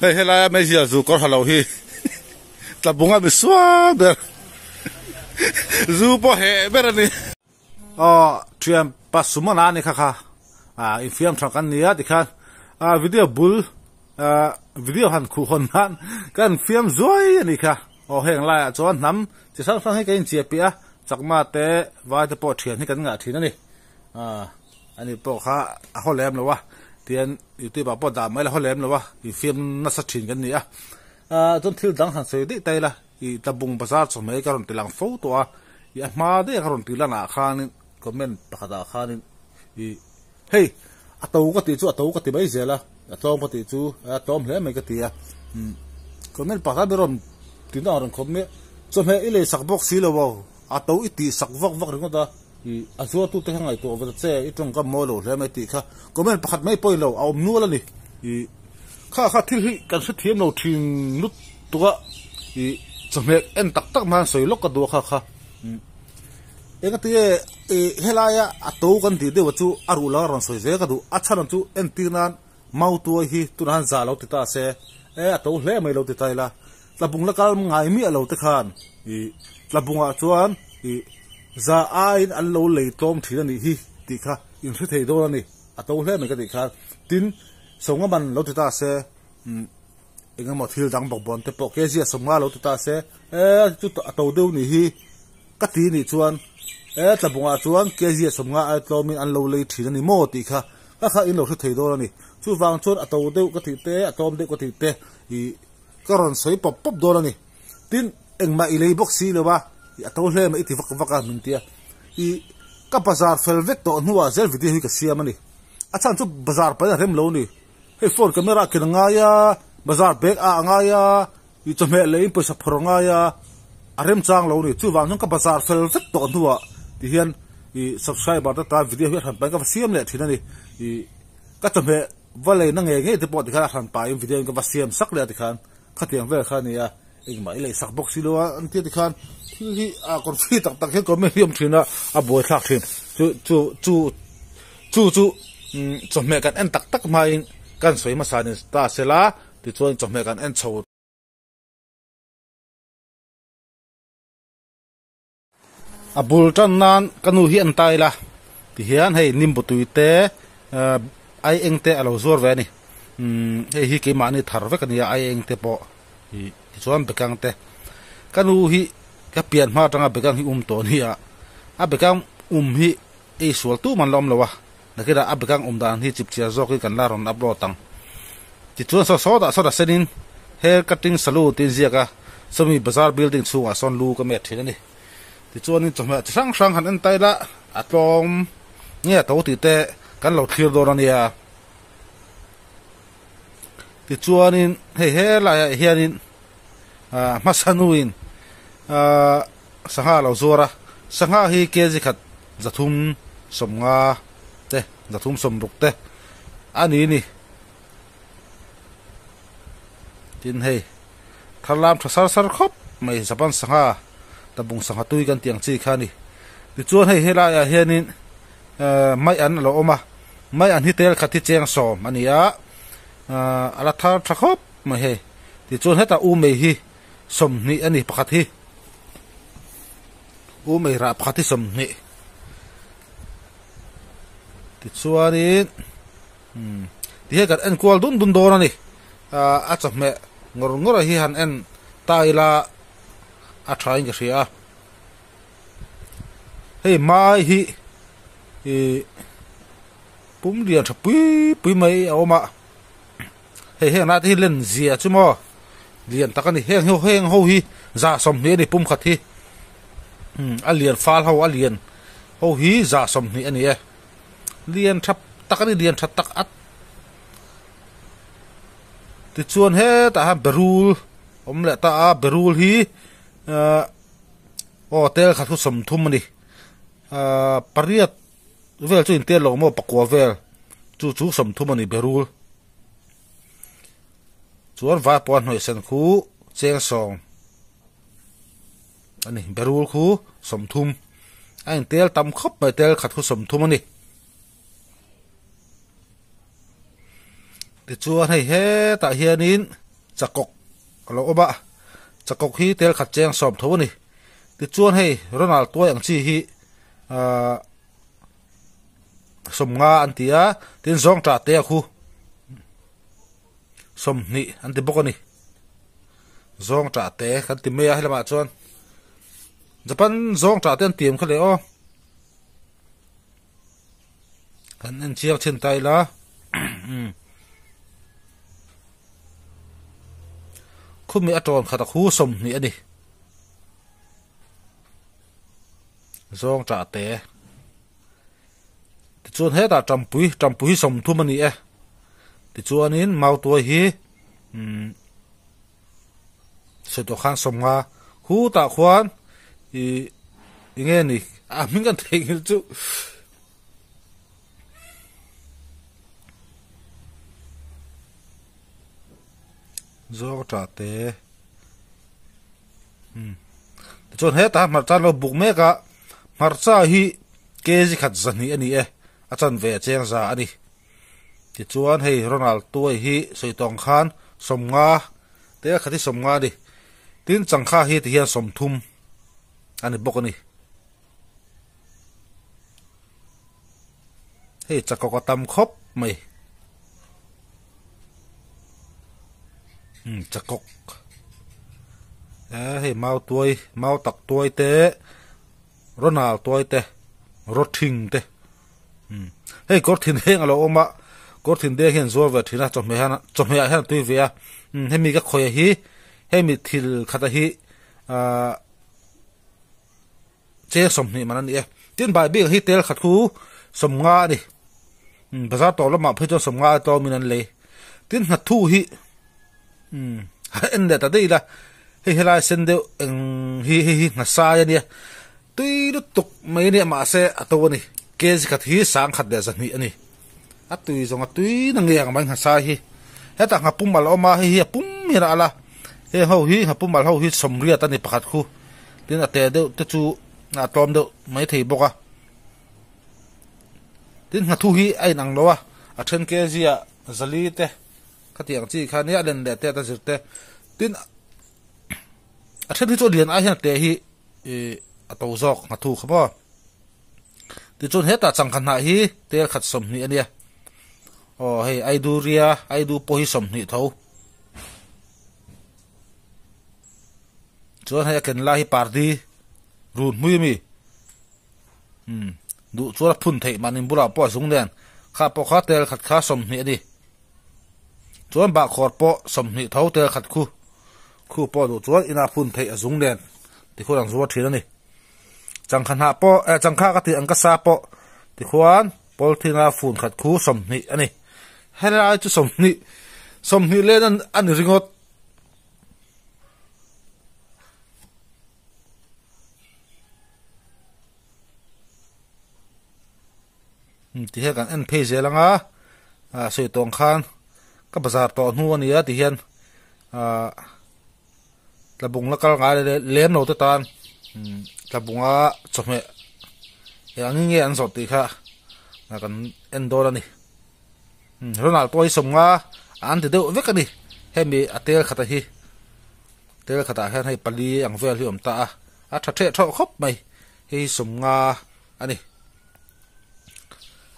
Hei helaia meizial zu kawr ha lo hi tlabunga mi sual ber zu pawh heh ber a ni. Aw thian pa Sumana a ni kha kha ah infiam tha kan nia tikhan ah video bul ah video han khuh hawn nan kan fiam zuai a ni kha aw heng laiah chuan hnam chi hrang hrang hi ka inchiah piah a chakma te vai te pawh thian hi kan ngah thin a ni ah ani pawh kha a haw lem lo a tian youtube ah pawh dah mai la haw lem lo a infiam nasa thin kan ni a ah chuan thil dang han sawi daih ta ila ih tlabung bazar chawhmeh ka rawn ti lang fo tawh a ih a hma daih a ka rawn tih lan ah khanin comment pakhat ah khanin ih hei a to ka tih chu a to ka ti mai zel a a tlawm ka tih chu a tlawm hle mai ka ti a umm comment pakhat a rawn ti na rawn khawp mai chawhmeh i lei sak bawk si lo aw a to i tih sak vak vak ringawt a ih a zuar tu te kha ngaihtuah ve ta che i tawngkam mawi lo hle mai tih kha comment pakhat mai pawhin lo a awm nual a ni ih kha kha thil hi kan hrethiam lo thin lutuk a ih chawhmeh en tak tak hman sawi lawk ka duh a kha kha umm Eng ati nge ih helaia a to kan tih deuh chu a ruh langa rawn sawi zel ka duh. A chhan chu entir nan Mautuai hi tunah han zah lo ti ta se, e a to hle mai lo ti ta ila. Tlabung la kal ngai miah lo te khan ih tlabungah chuan ih za aiin an lo lei tlawm thin a nih hi tih kha inhre thei dawn a ni. A to hle mai ka tih khan. Tin, Sawmnga man lo ti ta se, umm. Eng emaw thil dang bawk bawn te pawh kg a 50 lo ti ta se, e chu a to deuh nih hi ka ti nih chuan e tlabungah chuan kg a 50 ai tlawmin an lo lei thin a ni maw tih kha ka kha in lo hre thei dawn a ni. Chuvang chuan a to deuh ka tih te a tlawm deuh ka tih te ih ka rawn sawi pawp pawp dawn a ni. Tin, engmah i lei bawk si lo a, ih a to hle mai i ti vak vak a min tia. Ih ka bazar fel vek tawh hnuah zel video hi ka siam a ni. A chhan chu bazar pahin a rem lo a ni. Hei phone camera ken a ngai a, bazar bag ah a ngai a, ih chawhmeh leh in pawisa phawrh a ngai a, a remchang lo a ni. Chuvang chuan ka bazar fel vek tawh hnuah ti hian ih subscriber te tan video hi a hran pahin ka va siam leh thin a ni. Ih ka chawhmeh va leina ngei ngei te pawh tikhan a hran pahin video in ka va siam sak leh a tikhan khatiang vel kha a ni a, engmah i lei sak bawk si lo a an tia tikhan thil hi ah kawrfi tak tak hian comment hi a awm thin a, a buaithlak thin. Chu chu chu chu chu umm chawhmeh kan en tak tak hmain kan sawi hmasa ni ta sela tichuan chawhmeh kan en chho. A bul tan nan ka nu hi an tai la tihian hei nimbu tui te ahh ai eng te a lo zuar ve a ni umm hei hi keimahni thar vek a nia ai eng te pawh ih tichuan bekang te ka nu hi ka pian hma atanga bekang hi um tawh a ni a a bekang um hi ei sual tum an la awm lo a nakinah a bekang um dan hi chipchiar zawk hi kan la rawn upload ang tichuan saw sawtah sawt a senin hair cutting salon tih a inziak a sawmi bazar building chhungah sawn lu ka met thin a ni. Tichuanin chawhmeh chi hrang hrang han en ta ila a tlawm nge a to tih te kan lo thlir dawn a nia. Tichuanin hei helaiah hianin ah hmasa nuin ah sangha a lo zuar a, sangha hi kg khat zathum sawmnga te zathum sawmruk te a ni a ni. Tin hei thar lam tha sar sar khawp mai Japan sangha tabung sangha tui kan tih ang chi kha a ni. Tichuan hei helai ah hianin ehh mai an alo awm a, mai an hi tel khat hi cheng sawm a ni a, ahh a la thar tha khawp mai hei. Tichuan hetah u mei hi sawmhnih a ni pakhat hi, u mei rah pakhat hi sawmhnih. Tichuanin. Umm ti hian kan en kual dun dun dawn a ni ah a chawhmeh ngawr ngawr hi han en ta ila a tha in ka hria a hei mai hi ih pum lian tha pui pui mai a awm a hei heng lai te hi len zia chu maw lian tak a ni heng ho heng ho hi za sawmhnih a ni pum khat hi umm a lian fal ho a lian ho hi za sawmhnih a ni e. Lian tha tak a ni lian tha tak at tichuan hetah hian berul awm leh ta a berul hi ahh aw tel khat chu sawmthum a ni ahh pariat vel chu intel lo maw pakua vel chu chu sawmthum a ni berul chuan vaipuan hnawih sen khu cheng sawm. A ni, berul khu sawmthum a intel tam khawp mai tel khat khu sawmthum a ni. Tichuan hei hetah hianin. Chakawk a lo awm a, chakawk hi tel khat cheng sawm tho a ni. Tichuan hei Ronald tuai ang chi hi ahh sawmnga an ti a, tin zawng tah te a khu sawmhnih an ti bawk a ni. Zawng tah te kan ti mai a helamah chuan Japan zawng tah te an ti em kha le aw. Kan en chiang thin ta ila khumi a tawn khat a khu sawmhnih a ni zawng tah te tichuan hetah tampui tampui hi sawmthum a ni e tichuanin mautuai hi umm sawi tawh khan sawmnga khutah khuan ih eng nge ni a hming kan theihnghilh chu zawng tah te umm tichuan hetah hmarcha an lo buk mek a hmarcha hi kg khat zahnih a ni e a chanve a cheng za a ni. Tichuan hei Ronald tuai hi sawi tawng khan sawmnga te khat hi sawmnga a ni. Tin changkha hi tihian sawmthum a ni bawk a ni. Hei chakawk a tam khawp mai. Chakawk hei mau tuai mau tak tuai te Ronald tuai te rawthing te. Hei kawr thin heng a lo awm a, kawr thin deng hian zuar ve thin a, chawhmeh hian chawhmeh ah hian a tui ve a, hemi ka khawih a hi hemi thil khat a hi ahh cheng sawmhnih man a ni e, tin bai bik hi tel khat khu sawmnga a ni, bazar tawh lamah phei chuan sawmnga a tlawm in an lei, tin hnathu hi en leh ta daih ila hei helai sen deuh eng hi hei hi hnasai a nia. Tui lutuk mai a nia mahse a to a ni. Kg khat hi sang khat leh zahnih a ni. A tui zawng a tui na nge ang mai nghasai hi. Hetah nghapum al a awm a, hei hi a pum hian a al a. Heng ho hi nghapum al ho hi sawmriat a ni pakhat khu. Tin a te deuh te chu a tlawm deuh mai thei bawk a. Tin nghathu hi a inang lo a, a then kg ah zali te khatiang chi kha nia a len leh te a ta zir te. Tin a then hi chu a lian ai hian a te hi. Ih a to zawk nghathu kha maw tichuan hetah changkha hnah hi tel khat sawmhnih a nia aw hei aidu ria aidu pawh hi sawmhnih tho chuan hei a ken lai hi pardi run hmui ami umm duh chuan a phun theih mahni bulah pawh a zung nen kha pawh kha tel khat kha sawmhnih a ni. Chuan bahkhawr pawh sawmhnih tho tel khat khu khu pawh duh chuan inah phun theih a zung nen tikhuan an zuar thin a ni. Changkha hnah pawh eh changkha ka tih ang ka sa pawh tikhuan polythene a fun khat khu sawmhnih a ni. Helai chu sawmhnih sawmhnih len a ni ringawt. Ti hian kan en phei zel ang a ah sawi tawng khan ka bazar tawh hnu a ni a ti hian ah tlabung la kal ngai leh lem lo te tan tlabunga chawhmeh eng ang nge an zawrh tih kha kan en dawn a ni Ronald pawh hi sawmnga an ti deuh vek a ni hemi a tel khat a hi tel khatah hian hei pali ang vel hi a awm ta a a tha theh thawh khawp mai hei hi sawmnga a ni.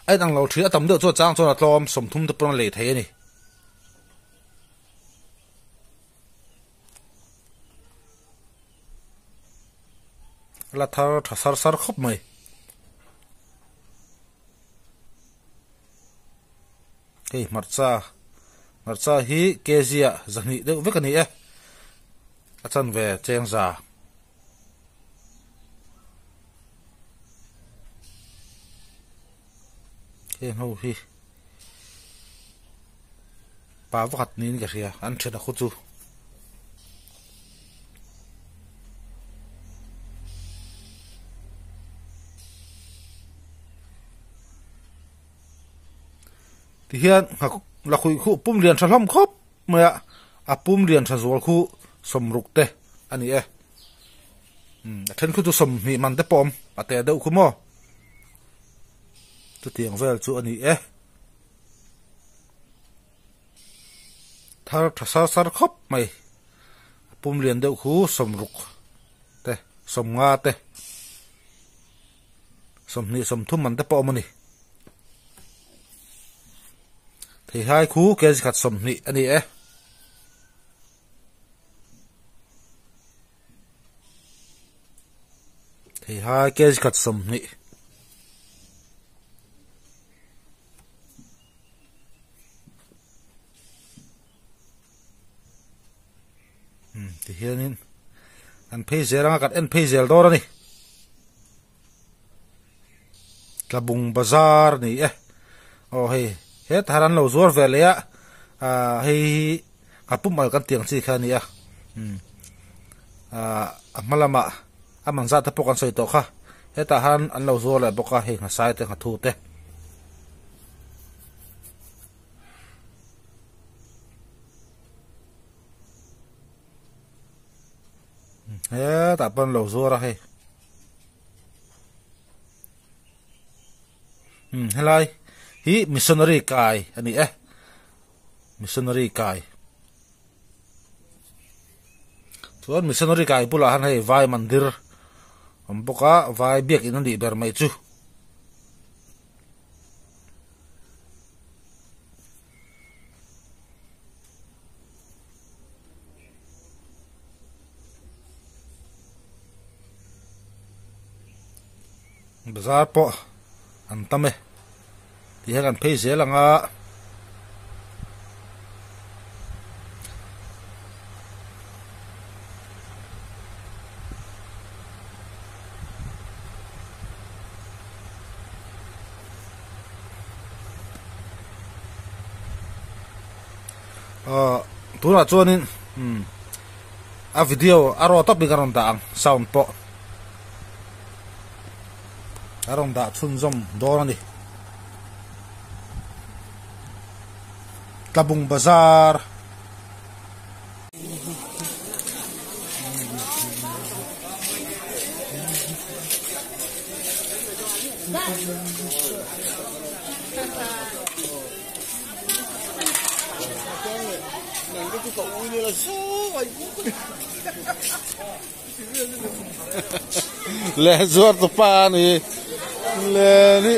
A inang lo thin a tam deuh chuan chang chuan a tlawm sawmthum te pawn a lei thei a ni. A la thar tha sar sar khawp mai. Hei hmarcha hmarcha hi kg ah zahnih deuh vek a ni e a chanve cheng za. Heng ho hi pa pakhat niin ka hria an then a khu chu. Tihian lakhuih khuh pum lian tha hlawm khawp mai a a pum lian tha zual khu sawmruk te a ni e. A then khu chu sawmhnih man te pawh awm a te deuh khu maw chutiang vel chu a ni e. Thar tha sar sar khawp mai. A pum lian deuh khu sawmruk te sawmnga te sawmhnih sawmthum man te pawh a awm a ni. Theihai khu kg khat sawmhnih a ni e. Theihai kg khat sawmhnih. Um ti hianin an phei zel anga kan en phei zel dawn a ni tlabung bazar a ni e aw hei hetah hian an lo zuar ve leh a ah hei hi a pum al kan tih ang chi kha a ni a um ah a hma lamah a man zat te pawh kan sawi tawh kha hetah hian an lo zuar leh bawk a hei nghasai te nghathu te. Hetah pawh an lo zuar a hei umm helai hi missionary kai a ni e missionary kai chuan missionary kai bulah hian hei vai mandir awm bawk a vai biakin a nih ber mai chu. Bazar pawh an tam e ti hian an phei zel ang a. Ahh tunah chuanin umm a video a raw tawp in ka rawn dah ang sound pawh a rawn dah chhunzawm dawn a ni Tlabung bazar. Le zuar tu pa ni le ni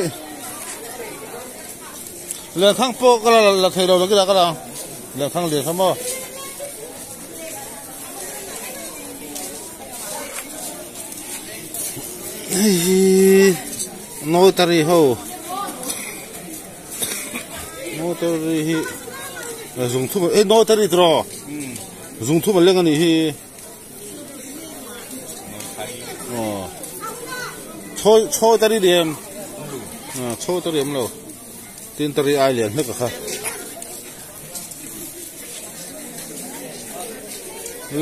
le thang pawh ka la la thei lo la kila ka la le thang le kha maw hei hi notary ho notary hi zung thum e notary tiraw zung thum a leng a nih hi. Chawi chawi ta ri em chawi ta ri em lo tin ta ri ai lian hlek a kha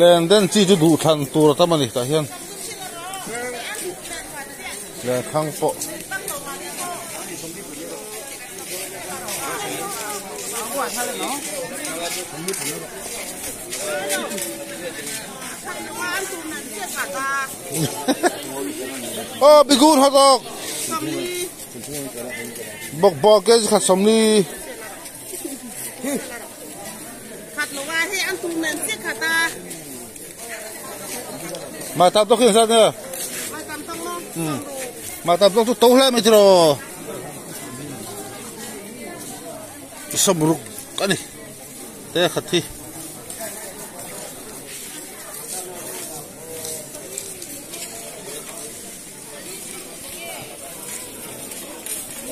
len den chi chu duh thlan tur a tam a ni tah hian len thang pawh. Aw bigun hot dog bawk bawk ke khat sawmli mà tam tốc khi sao nữa mà tam tốc tấu lại mấy rồi sawmruk a ni te khat hi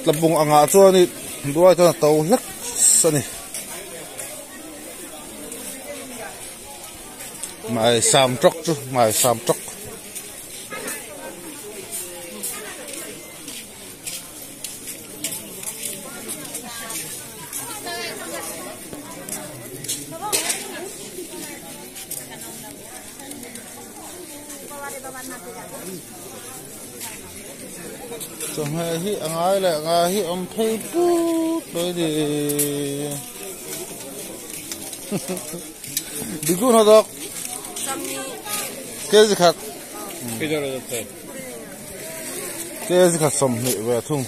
tlabung angah chuan ih duai chuan a to hlek a ni mai sam tawk chu mai sam tawk. Chawhmeh hi a ngai leh ngai hi awm phei put mai ni bigun hawdawk kg khat kg khat sawmhnih ve thung.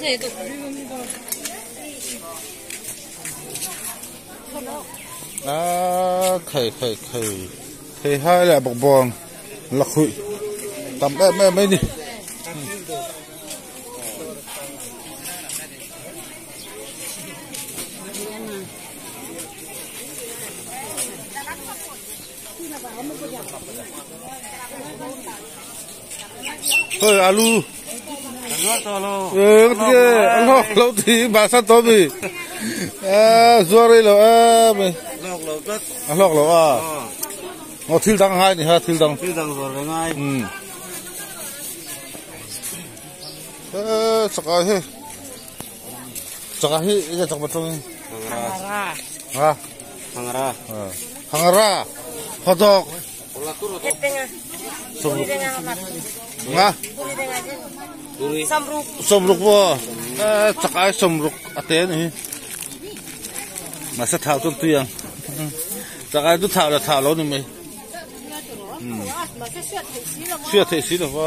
A khei khei khei thei hai leh bawkbawn lakhuih tam em em mai a ni. Hei alu hlawk lo ti bahsa to mi zuar rei lo em mai a hlawk lo a aw thil dang ngai ni ha thil dang thil dang zuar ve ngai chakai hi chakai hi enge chak batang hangra hangra hangra hotdog nga sawmruk maw chakai sawmruk a te a ni hi mahse thau chuan tui ang chakai chu thau leh thau lo ni mai hriat theih si lova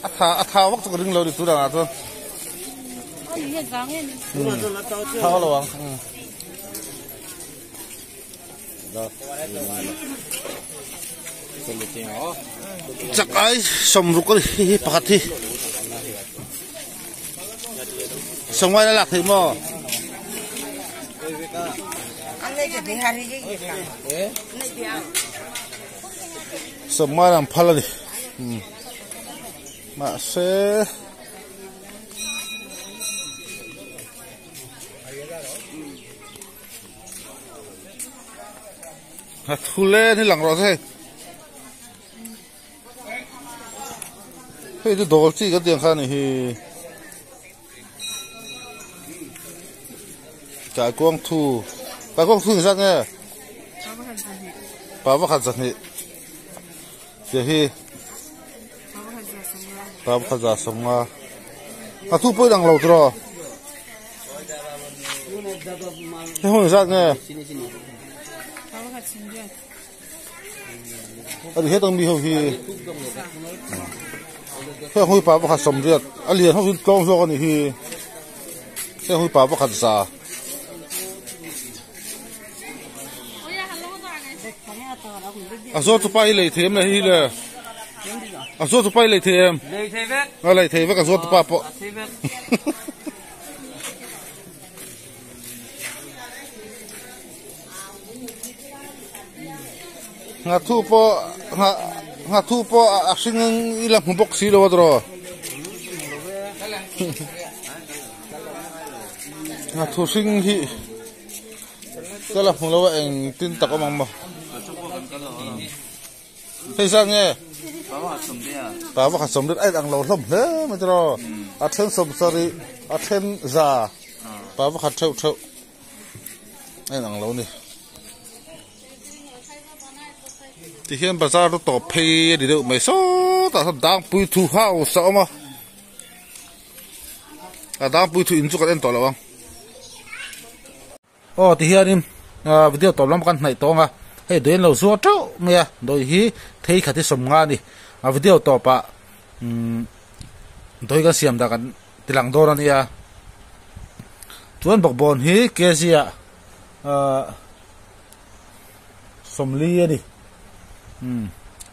a tha a thau vak chu ka ring lo ni tur ang ah chuan thau lo ang. Chakai sawmruk a ni hei hi pakhat hi sawmngai la lak theih maw sawmngai an phal a ni mahse. A thu len hi lang rawh se hei hei chu dawl chi kan tih ang kha a ni hi kaikuang thu kaikuang thu engzat nge pa pakhat zahnih tih hi pa pakhat za sawmnga a thu pawh inang lo tiraw. Hei hun zat nge? Ani hetang mi ho hi heng hui pa pakhat sawmriat a lian ho hi tlawm zawk ani hi heng hui pa pakhat za. A zawt chu pa hi lei thei em le hi le a zawt chu pa hi lei thei em a lei thei vek a zawt chu pa pawh. Nghathu pawh ngha nghathu pawh a hring i la hmu bawk si lo a tawh nghathu hring hi ka la hmu lo a engtin tak awm ang maw. Hei zat nge? Pa pakhat sawmriat a inang lo hlawm hle mai tiraw? A then sawmsarih, a then za, pa pakhat theuh theuh a inang lo a ni. Tihian bazar chu tawp phei a ni deuh mai sawtah sawn dangpui thu house a awm a, a dangpui thu in chu kan en tawh lo ang. Aw ti hianin ah video tawp lam kan hnaih tawng a hei dawih an lo zuar teuh mai a dawih hi thei khat hi sawmnga a ni a video tawpah umm dawih kan siam dah kan ti lang dawn a nia chuan bawkbawn hi kg ah ah sawmli a ni umm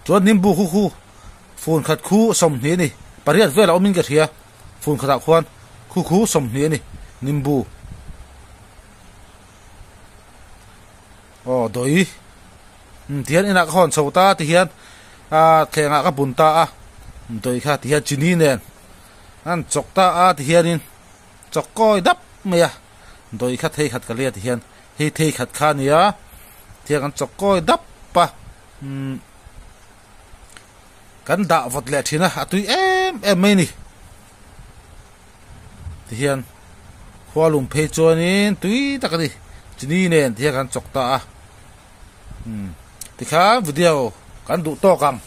chuan nimbu khu khu fun khat khu sawmhnih a ni pariat vel a awmin ka hria. Phone khatah khuan khu khu sawmhnih a ni nimbu aw dawi umm tihian inah ka hawn chho ta tihian ah thlengah ka bun ta a dawi kha tihian chini nen an chawk ta a tihianin chawk kawi dap mai a dawi kha thei khat ka lia tihian hei thei khat kha a nia tihian kan chawk kawi dap a umm. Kan dah vawt leh thin a, a tui em em mai a ni. Tihian khua lum phei chuanin tui tak a ni. Chini nen tihian kan chawk ta a. Umm tikhan video kan duh tawk ang.